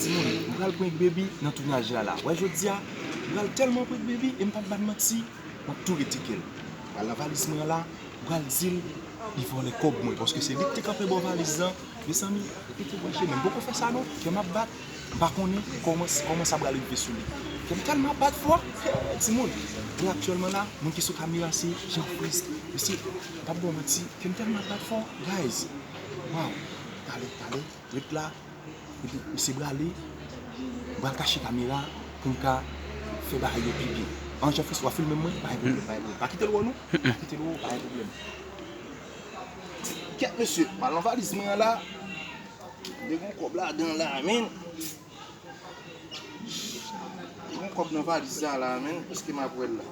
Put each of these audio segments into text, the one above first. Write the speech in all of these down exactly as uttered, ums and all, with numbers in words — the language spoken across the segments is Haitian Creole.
Timoun, m pral prank Baby nan tounaj la la. Wè jodi a, m pral tèlman prank Baby e m p ap ba n manti, m ap tou retike l. M pral nan valiz mwen an la, m pral di l li vòlè kòb mwen, paske se li ki te kanpe bò valiz lan. Mezanmi, li te branche, men m poko fè sa non, kè m ap bat. M pa konnen kòman, kòman sa pral rive sou li. Kè m tèlman ap bat fò, timoun. E aktyèlman la, moun ki sou kamera se Jean Fritz. Mesye, m p ap ba w manti, kè m tèlman ap bat fò, guys. Waw, tale, tale, ret la. Epi misye prale, m pral kache kamera pou m ka fè bagay yo pi byen. An, Jean Fritz, w ap filme mwen? Pa gen pwoblèm, pa gen pwoblèm. Pa kite l wè w non. Pa kite l wè w, pa gen pwoblèm. Kèt mesye, m al nan valiz mwen an la. M te gen yon kòb ladan la, men. M te gen yon kòb nan valiz sa la, men. Èske m ap wè l la?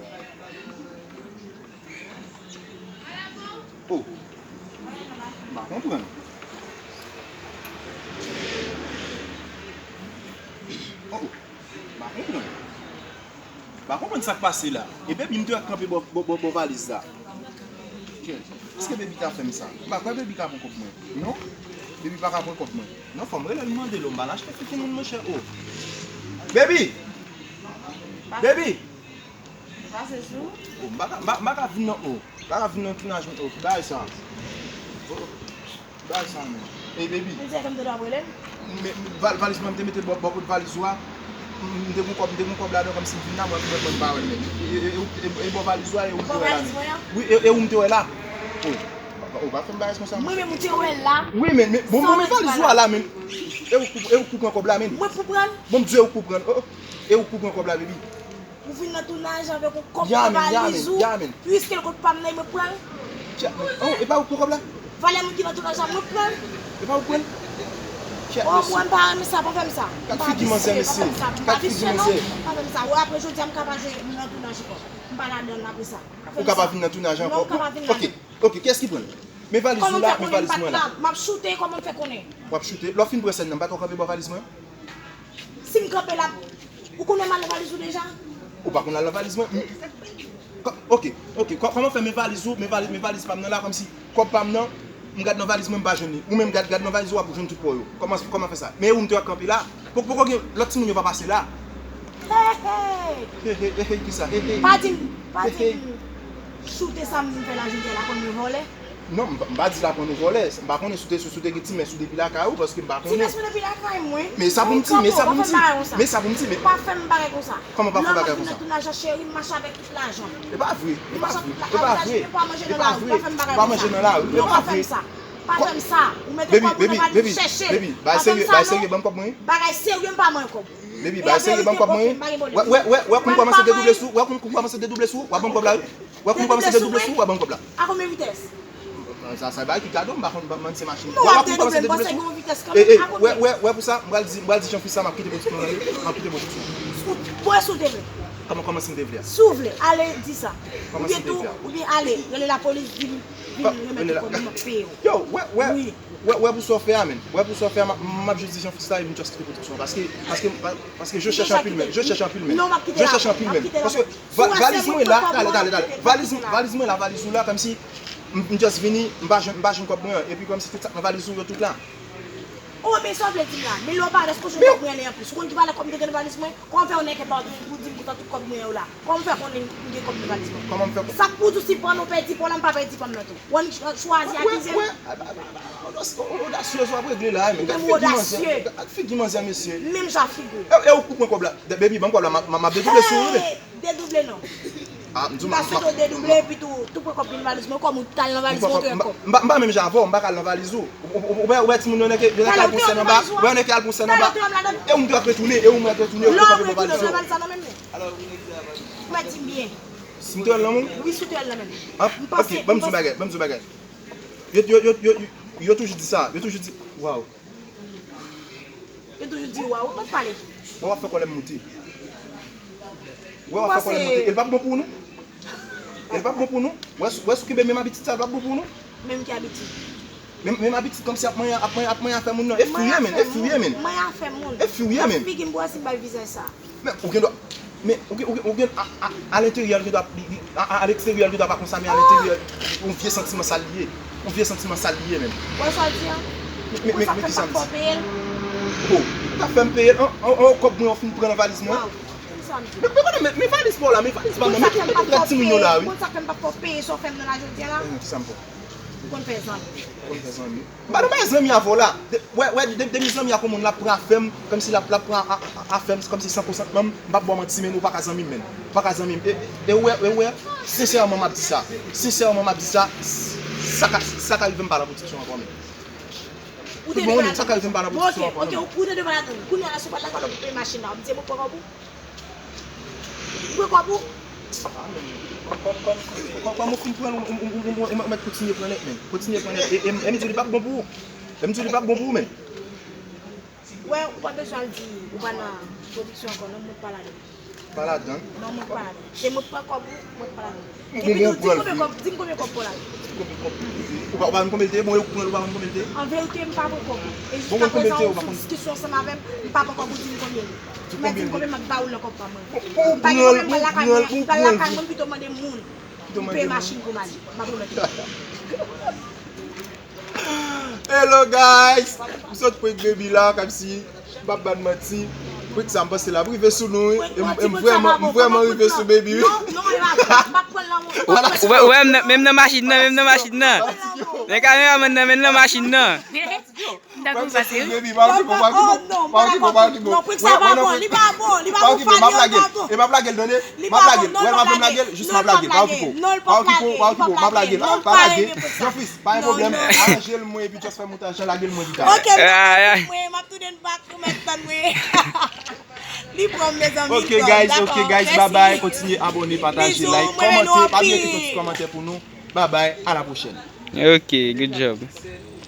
Oh, m pa konprann. Oh, m pa konprann. M pa konprann sa k pase la. E Baby m te wè k kanpe bò, bò, bò, bò valiz la. Kè, èske Baby ta fè m sa? M pa kwè Baby ka pran kòb mwen. Non, Baby pa ka pran kòb mwen. Non, fò m rele l mande l, m pa al achte figi moun, monchè. Oh. Baby! Baby! Pase sou. Oh, m pa ka, m pa, m pa ka vin nan, oh, m pa ka vin nan tounaj mwen, oh, ki bagay sa? Oh, ki bagay sa, men? Ey, Baby. Ou di ke m te dwe ap rele l? Men, men, val-, valiz mwen, m te mete bò, bò kot valiz ou a. M, m te gon kòb, m te gon kòb ladan, kòmsi m vin la, mwen, mwen, mwen, m pa wè l, men. E, e, e, e, e bò valiz ou a, e ou m te wè la, men. Bò valiz mwen an? Wi, e, e ou m te wè la. Oh, oh, pa fè m bagay konsa, men. Mwen menm ou te wè la. Wi, men, men, bon, bon, men valiz ou a la, men. E ou k pou, e ou k pou pran kòb la, men. Mwen pou pran l? Bon, m di e ou k pou pran l. Oh, oh. E ou k pou pran kòb la, Baby. Ou vin nan tounaj avèk yon kòb nan valiz ou, piske l kot pa m nan, mwen pran l. Tchè, oh, e pa ou k pran kòb la? Valè moun ki nan tounaj la, mwen pran l. E pa ou k pran l? Tchè, mesye. Oh, mwen pa renmen sa, pa fè m sa. Gad figi manzè, mesye. Gad figi manzè. Pa fè m sa. Ou apre jodi a, m ka pa jwe nan tounaj ankò. M pa ladan l apre sa. Ou ka pa vin nan tounaj ankò? Non, m ka pa vin ladan. Ok, ok, kiyès ki pran l? Men valiz ou la, men valiz mwen la. Kòman m fè konnen m pa t la? M ap choute, kòman m fè konnen? W ap choute. Lè w fin pran sèn nan, m pa t wè w kanpe bò valiz mwen? Si m kanpe la, ou konnen m al nan valiz ou deja? Ou pa konn al nan valiz mwen? M, kò-, ok, ok, kò-, kòman fè men valiz ou, men valiz, men valiz pa m nan la, kòmsi kòb pa m nan, m gad nan valiz mwen, m pa jwenn li. Ou menm gad, gad nan valiz ou, w ap jwenn tout pa w yo. Kòman, kòman fè sa? Men e ou m te wè k kanpe la. Poko, poko gen lòt timoun yo pa pase la. Hey, hey! Hey, hey, hey, hey, kisa? Hey, hey. Pa di m, pa di m, choute sa m vin fè la jodi a la, konn mwen vòlè? Non, m pa, m pa di l aprann ou vòlè. M pa konnen si w te, si w te gen ti mès ou depi lakay ou, paske m pa konnen. Ti mès mwen depi lakay mwen? Men sa pou m di, men sa pou m di. Men sa pou m di, men. Pa fè m bagay konsa. Kòman pa fè bagay konsa? Lè m ap vin nan tounaj la, cheri, m mache avèk tout lajan. E pa vre, e pa vre, e pa vre. M pa manje nan lari, pa fè m bagay konsa. Pa manje nan lari, e pa vre. Non, pa fè m sa. Pa fè m sa. Ou mete kòb ou nan valiz, chèche l. Baby, baby, baby, bagay serye, bagay serye, ban m kòb mwen. Bagay serye, m pa manyen kòb. Baby, bagay serye, ban m kòb mwen. Wè, wè, wè, wè, kounye a kòmanse dedouble sou, wè, kounye a kòmanse dedouble sou, w ap ban m kòb la, wi. Wè, kounye a kòmanse dedouble sou, w ap ban m kòb la. A konbyen vitès? Sa, sa bay ki kado, m pa konn, ban m se machin. Non, w ap dedouble, m panse gen yon vitès kanmenm. E, e, wè, wè, wè pou sa, m pral di, m pral di Jean Fritz sa, m ap kite pwodiksyon an, m ap kite pwodiksyon. Bon, si w te vle. Kòman, kòman si m te vle a? Si w vle, ale di sa. Oubyen tou, oubyen ale, rele lapolis, di l vin remet ou kòb ou, m ap peye w. Yo, wè, wè, wè, wè pou sa w fè a, menn. Wè pou sa w fè a, m ap, m ap jis di Jean Fritz la, epi m just kite pwodiksyon an. Paske, paske, pa-, paske je chèche anpil, menn. Je chèche anpil, menn. Non, m ap kite la. Je chèche anpil, menn. Paske va-, valiz mwen la, tale, tale, tale. Valiz, valiz mwen la, valiz ou la, kòmsi m, m just vini, m pa jwenn, m pa jwenn kòb mwen an. Epi kòmsi tout sa k nan valiz ou yo tout la. Oh, men sa w vle di m la? Men lè w pa rès kochon kòb mwen ale anplis. Ou konn ki valè kòb m te gen nan valiz mwen? Kòman w fè yon nèg pa w pou di m konsa tout kòb mwen yo la? Kòman w fè konnen m gen kòb nan valiz mwen? Kòman m fè? Sa k pou w di w si pa w pèdi pa w la, m pa pèdi pa m nan tou. W annik ch-, chwazi akize m. Wè, wè, wè, odasyez w ap regle la, men. Gad figi manzè, gad figi manzè, mesye. Menm jan figi w. E, e ou k pou pran kòb la? Baby, ban m kòb la, m ap, m ap, m ap dedouble sou ou, wi. Hey! Dedouble non. Ah, m di w, m pa swete w dedouble, epi tou, tou pran kòb ki nan valiz mwen, kòm ou t al nan valiz mwen, ou te pran kòb. M pa, m pa menm jan avè w, m pa ka al nan valiz ou. Ou, ou, ou, ou wè, ou wè timoun yo nèk, yo nèk al pran sèn anba, ou wè yo nèk al pran sèn anba. E ou m te ap retounen, e ou m ap retounen, ou te kanpe bò valiz ou. Lè w ap retounen, w pran valiz sa nan men mwen. Ou mèt di m byen. Si m te wè l nan men w? Wi, si w te wè l nan men m. Ah, ok, ban m di w bagay, ban m di w bagay. Yo, yo, yo, yo, yo toujou di sa, yo toujou di, waw. Yo toujou di, waw, ou pa t pale. Wè w ap fè kòlè m moute. Wè w ap fè kòlè m moute. E l p ap bon pou ou, non. E l p ap bon pou ou, non. Wè, wè si w kenbe menm abitid sa, l p ap bon pou ou, non. Menm ki abitid? Menm, menm abitid kòmsi ap manyen, ap manyen, ap manyen afè moun nan. E fi w ye, menn. E fi w ye, menn. Manyen afè moun. E fi w ye, menn. Nan figi m pou wè si m bay vizaj sa. Men ou gen dwa, men ou gen, ou gen, ou gen, a, a, alenteryè l gen dwa, li, li, a, a, aleksteryè l gen dwa pa konsa, men alenteryè, yon vye santiman sal li ye. Yon vye santiman sal li ye, menm. Wè sa l di a? Men, men, men, men ki sa m di? Bon, Ou ka fè m peye l, an, an, an, kòb mwen ou fin pran nan valiz mwen. Waw, konn sa m di. Men, men, men, men valiz pa w la, men valiz pa mwen, men trant ti milyon la, wi. Konn sa fè m pa fè w peye sa w fè m nan la jodi a la? Kisa m fè? Ou konn fè zanmi. Ou konn fè zanmi. M pa nan bay zanmi avè w la. De, wè, wè, de, depi zanmi a kon moun l ap pran afè m, kòmsi l ap, l ap pran a, a, a, afè m, kòmsi san pou san manm, m p ap ba w manti, men ou pa ka zanmi m, men. Ou pa ka zanmi m. E, e, e ou wè, e ou wè, sensèman m ap di sa. Sensèman m ap di sa, s-, sa ka, sa ka rive m pa nan pwodiksyon ankò, men. Ou te deja. Sa ka rive m pa nan pwodiksyon ankò, men. Ok, ou te deja la tann. Kounye a la, si w pa t lakòl, ou peye machin la. Ou di, mwen pran kòb ou. Ou pran kòb ou. Kòm, kòm, kòm, kòm ou fin pran l, ou, ou mèt kontinye pran nèt, men. Kontinye pran nèt. E, e, e m di w li p ap bon pou ou. E m di w li p ap bon pou ou, men. Wè, ou pa bezwen al di ou pa nan pwodiksyon ankò, non, mwen pa ladan. Pa ladan. Non, mwen pa ladan. Se mwen k pran kòb ou, mwen pa ladan. Epi tou, di m konbyen kòb, di m konbyen kòb pou la. Di m konbyen kòb. Ou pa, ou pa konn konbyen l te ye? Bon, ou pran l, ou pa konn konbyen l te ye? An verite, m pa pran kòb ou. E jiska prezan, ou sou diskisyon ansanm avè m, m pa pran kòb ou, di m konbyen l ye. Ou mèt di m konbyen, m ap ba ou lè kòb pa mwen. M pa gen pwoblèm, m pral lakay mwen, m pral lakay mwen, m pito mande moun. M peye machin pou m ale. M ap remèt ou. Hello guys! M sot prank Baby la, kòmsi, m p ap ba n manti. Prank sa m panse l ap rive sou nou, wi. E m, e m vrèman, m vrèman rive sou Baby, wi. Non, non, e pa vre. M p ap pran l nan men w. Ou wè, ou wè, menm nan, menm nan machin nan, menm nan machin nan. Men kameramann nan, menm nan machin nan. M ta konn pase, wi. Baby, pa okipe w, pa okipe w, pa okipe w, pa okipe w. Non, prank sa pa bon, li pa bon, li pa bon, pa okipe w, m ap lage l. E m ap lage l, tande. M ap lage l. Wè, m ap lage l, jis m ap lage l, pa okipe w. Pa okipe w, pa okipe w, m ap lage l, pa lage. Jean-Fils, pa gen pwoblèm, aranje l mwen epi just fè montaj lan, lage l mwen pita. Ok, m ap tounen back pou mèt tann mwen. Li pran m, mezanmi. Ok guys, ok guys, bye bye. Kontinye abòne, pataje, like, kòmante. Pa bliye kite yon ti kòmantè pou nou. Bye bye, à la prochaine. Ok, good job.